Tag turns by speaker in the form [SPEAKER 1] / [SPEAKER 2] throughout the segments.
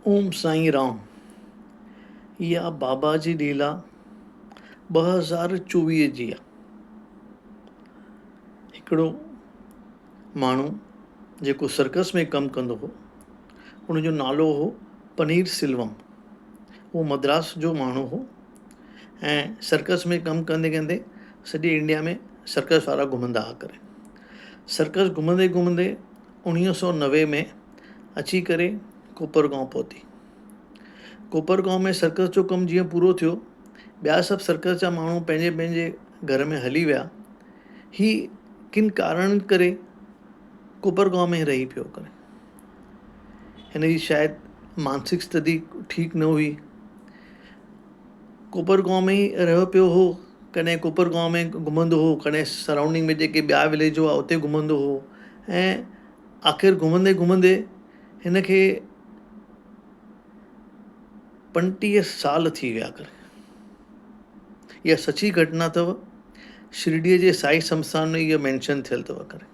[SPEAKER 1] اوم سائين رام اها بابا جي ليلا 2024 جي آ. هڪڙو ماڻهو جيڪو سرڪس ۾ ڪم ڪندو هو ان جو نالو هو پنير سيلوم. اهو مدراس جو ماڻهو هو ۽ سرڪس ۾ ڪم ڪندي ڪندي سڄي انڊيا ۾ سرڪس وارا گهمندا هئا ڪري. سرڪس گهمندي گهمندي 1990 ۾ اچي ڪري ڪوپرگائون پهتي. ڪوپرگائون ۾ سرڪس جو ڪم جيئن پورو ٿيو، ٻيا سڀ سرڪس جا ماڻهو پنهنجي پنهنجي گهر ۾ هلي ويا. هي ڪن ڪارڻن ڪري ڪوپرگائون ۾ رهي پيو ڪري. هن جي شايد مانسڪ اسٿتي ٺيڪ نه هئي. ڪوپرگائون ۾ ئي رهيو پيو هو. ڪڏهن ڪوپرگائون ۾ گهمندو هو، ڪڏهن سرائونڊنگ ۾ جيڪي ٻيا وليج هئا اتي گهمندو هو ۽ آخر گهمندي گهمندي هن کي 35 سال ٿي ويا ڪري. اها سچي گهٽنا اٿو. شرڊيء جي سائي سمسان ۾ اها مينشن ٿيل اٿو ڪري.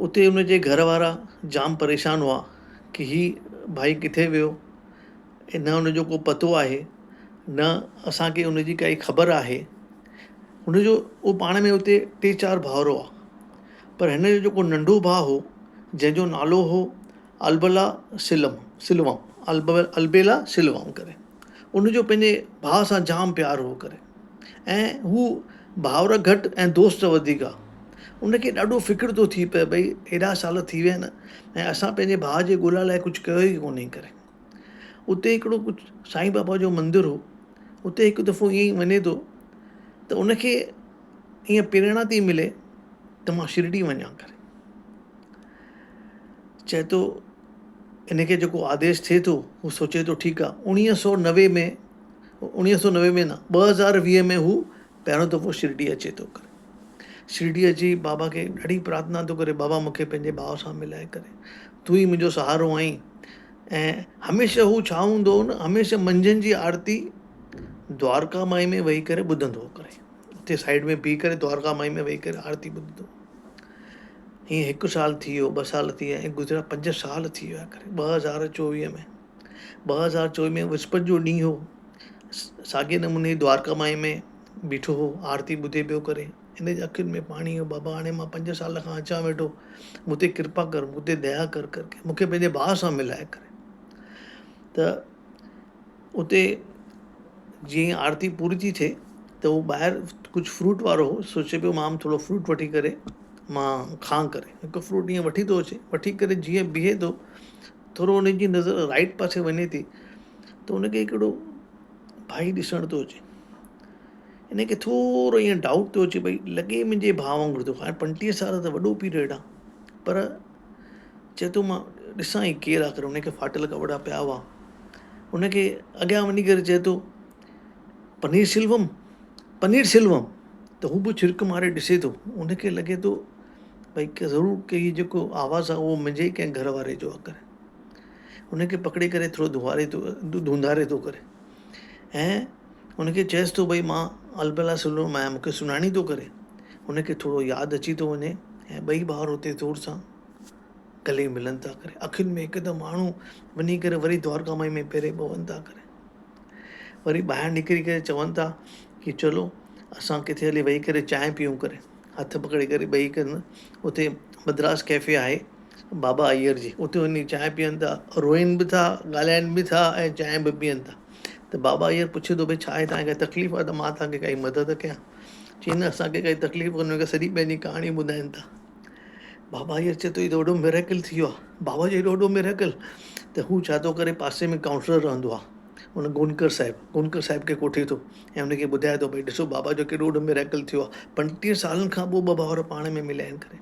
[SPEAKER 1] اتي ان جي گهر وارا جام پريشان هئا ڪي هي ڀائي ڪٿي ويو نه ان جو ڪو پتو آهي نه اسان کي ان جي ڪائي خبر آهي. هن جو اهو پاڻ ۾ اتي ٽي چار ڀائر هئا پر هن جو جيڪو ننڍو ڀاء هو جنهن جو نالو هو البلا سلم سلوم البيلا سلوم ڪري ان جو پنهنجي ڀاء سان جام پيار هو ڪري ۽ هو ڀائر گهٽ ۽ دوست وڌيڪ هئا ان کي ڏاڍو فڪر ٿو ٿي پئي ڀئي هيڏا سال ٿي ويا آهن ۽ اسان پنهنجي ڀاء جي ڳولا لاء ڪجهه ڪيو ئي ڪونهي ڪري اتي هڪڙو ڪجهه سائين بابا جو مندر هو اتي هڪ دفعو ائين ئي وڃي ٿو ته ان کي ائين پريرڻا ٿي ملي ته مان شرڊي وڃان ڪري چئي ٿو ان کي جيڪو آديش ٿئي ٿو هو سوچي ٿو ٺيڪ آهي 1990 ۾ 1990 ۾ نه 2020 ۾ هو پهريون دفعو شرڊي اچي ٿو ڪري شرڊي اچي بابا کي ڏاڍي پرارٿنا ٿو ڪري بابا مون کي پنهنجي ڀاء سان ملائي ڪري تون ئي منهنجو سهارو آهين ۽ هميشه هو ڇا هوندو هو نه هميشه منجهند جي آرتي دوارڪا مائي ۾ ويهي ڪري ٻڌندو هو ڪري اتي سائيڊ ۾ بيهي ڪري دوارڪا مائي ۾ ويهي ڪري آرتي ٻڌندو هو هيئن هڪ سال ٿي ويو ٻه سال ٿي ويا ۽ گذريا پنج سال ٿي ويا ڪري 2024 ۾ 2024 ۾ وسپت جو ڏينهن هو ساڳي نموني دوارڪا مائي ۾ بيٺو هو آرتي ٻڌي پيو ڪري هن جي اکين ۾ پاڻي هيو، بابا هاڻي مان پنج سال کان اچان ويٺو، مون تي ڪرپا ڪر، مون تي ديا ڪر ڪر ڪي مون کي پنهنجي ڀاء سان ملائي ڪري. ته اتي جيئن آرتي پوري ٿي ٿئي ته هو ٻاهر ڪجهه فروٽ وارو هو، سوچي پيو مان به ٿورو فروٽ وٺي ڪري مان کان ڪري. هڪ فروٽ ائين وٺي ٿو اچي، وٺي ڪري جيئن بيهي ٿو ٿورو هن جي نظر رائيٽ پاسي وڃي ٿي ته هن کي هڪڙو ڀائي ڏسڻ ٿو اچي. ان کي ٿورو ائين ڊائوٽ ٿو اچي ڀئي لڳي منهنجي ڀاء وانگر ٿو هاڻي 35 سال ته وڏو پيريڊ آ پر چئي ٿو مان ڏسان هي ڪير آ آخر ان کي ڦاٽل ڪپڙا پيا هئا ان کي اڳيان وڃي ڪري چئي ٿو پنير سيلوم پنير سيلوم ته هو به ڇرڪ ماري ڏسي ٿو ان کي لڳي ٿو ڀئي ضرور ڪي هي جيڪو آواز آ اهو منهنجي ئي ڪنهن گهر واري جو آ ڪري ان کي پڪڙي ڪري ٿورو ڌوئاري ٿو ڌونڌاري ٿو ڪري ۽ هن کي چئيس ٿو ڀئي مان البلا سلوم آهيان مون کي سڃاڻي ٿو ڪري. هن کي ٿورو ياد اچي ٿو وڃي ۽ ٻئي ڀائر اتي زور سان گلي ملن ٿا ڪري. اکين ۾ هڪدم آڻو وڃي ڪري وري دوارڪا مائي ۾ پيري پون ٿا ڪري. وري ٻاهر نڪري ڪري چون ٿا ڪي چلو اسان ڪٿي هلي ويهي ڪري چانهه پيئون ڪري. هٿ پڪڙي ڪري ٻئي ڪن اتي مدراس ڪيفي آهي بابا ايئر جي اتي وڃي چانهه پيئن ٿا روئن به ٿا ڳالهائن به ٿا ۽ چانهه به پيئن ٿا ته بابا ايئر پڇي ٿو ڀئي ڇا آهي توهان کي تڪليف آهي ته مان توهان کي ڪائي مدد ڪيان چئي نه اسان کي ڪائي تڪليف ڪونهي ڪا سڄي پنهنجي ڪهاڻي ٻڌائن ٿا بابا ايئر چئي ٿو هي ته وڏو مريڪل ٿي ويو آهي بابا چئي وڏو مريڪل ته هو ڇا ٿو ڪري پاسي ۾ ڪائونسلر رهندو آهي ان گونڪر صاحب گونڪر صاحب کي ڪوٺي ٿو ۽ ان کي ٻڌائي ٿو ڀئي ڏسو بابا جو ڪيڏو وڏو مريڪل ٿيو آهي 35 سالن کان پوء ٻه ڀائر پاڻ ۾ مليا آهن ڪري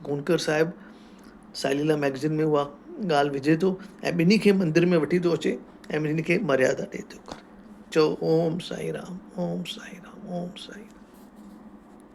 [SPEAKER 1] گونڪر صاحب سائليلا مئگزين ۾ اها ڳالهه وجهي ٿو ۽ ٻنهي کي مندر ۾ وٺي ٿو اچي ۽ ٻنهي کي مريادا ڏئي ٿو ڪري چئو اوم سائين رام اوم سائين رام اوم سائين رام.